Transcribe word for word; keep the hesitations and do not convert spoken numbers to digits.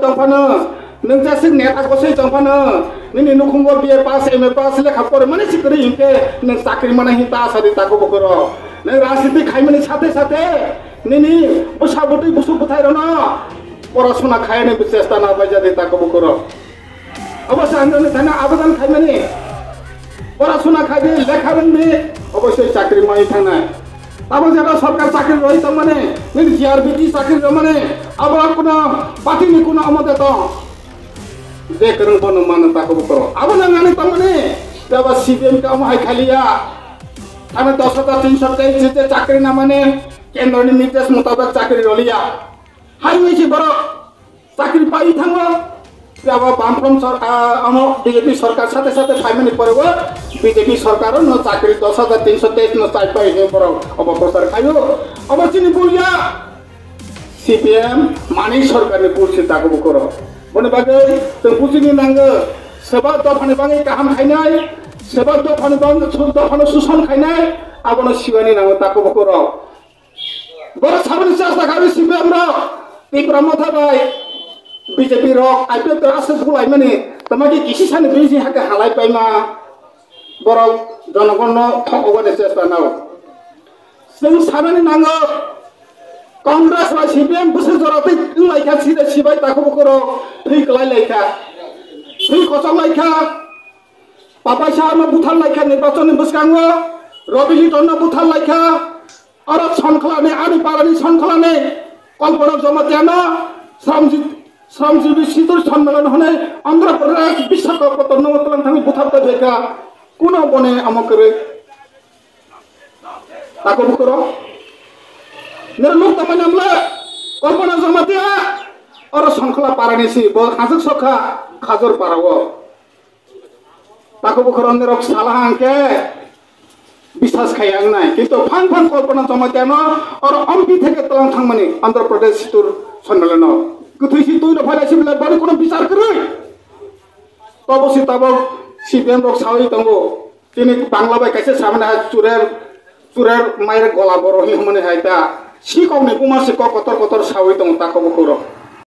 tong phano, nung jesik neta gosoi tong phano, nini nukhung wo B A pass, M A pass lekha pore mani si kwrwi hing khe, nung chakri manai hing ta sa di takhu bukhurok. Nung rajniti khaimani sathe sathe, nini bwsa bwtwi busuk bwthai rokno porasona khainani chesta na bai ja di takhu bukhurok. Abo se ang nini thani abedan khaimani. Porasona khai di, lekha rwng di, oboisoi chakri mai thangnai. Tamo jeba sorkar chakri rwi tongmani, nini G R B T chakri rwmani, abo kuno party ni kuno omo de tong. Je kwrwng bono mano takhu bukhurok. Abo nang ani tongmani, jeba C P M khe omo hai khaliya. Thani dos hajar tinso tei je chakri namani, kendro ni nirdesh mutabek chakri roliya. Hai wngwi se borok chakri pai thango. Jeba Bamfront sor-, ah, omo B J P sorkar sathe sathe phaimani pore o B J P sorkar no chakri dos hajar tinso tei no chai pai hwnwi borok omo prochar khaio. Omo chini bul ya. C P M mani sorkar ni bul se takhu bukhurok. Boni bagwi chwng buchini nango, seba dophani bagwi kaham khainai, seba dophani bagwi, dophano suson khainai, abono sibaini nango takhu bukhurok. Borok saboni chesta kha C P M rok, Tipra Motha bai B J P rok I P F T aswk bulaimani, tamo khe kisi sani bising hakhe halai paima, borok jonogonno thok ogani chesta nao. Chwng sanani nango, Congress bai C P M bwswk jora twi wnglaikha, sida sibai takhu bukhurok thwi kwlai laikha, thwi kochok laikha, Papaisa no buthar laikha nirbachon ni bwskango, Robi Liton no buthar laikha, aro Sonkholani, ani parani Sonkholani, Kalpana Jamatia no, Sramjit, Sramjit Situ Sonmilon hwnwi Andhra Pradesh Visakhapatnam no tlang thangwi buthar tei phaikha, kuno boni amo kwrwi. Takhu bukhurok. Nini nuk tongmani amle, Kalpana Jamatia, aro Sonkhola parani si, bo hajwk sokha Khajur para o. Takhu bukhurok nirok sala hang khe biswas khai ang nai. Kintu phang phang Kalpana Jamatia no oro M P theke tlang thangmani Andhra Pradesh Situ Sonmilon no. Kwthwi si twi no phailai si belai boni kuno bichar kwrwi. Tobo si tabok C P M rok sawi tongo. Chini Bangla bai kaisa samani hai churer, churer maire gola boro hwnwi hwnmani hai ta. Sikok ni buma si kok kotor kotor sawi tongo takhu bukhurok.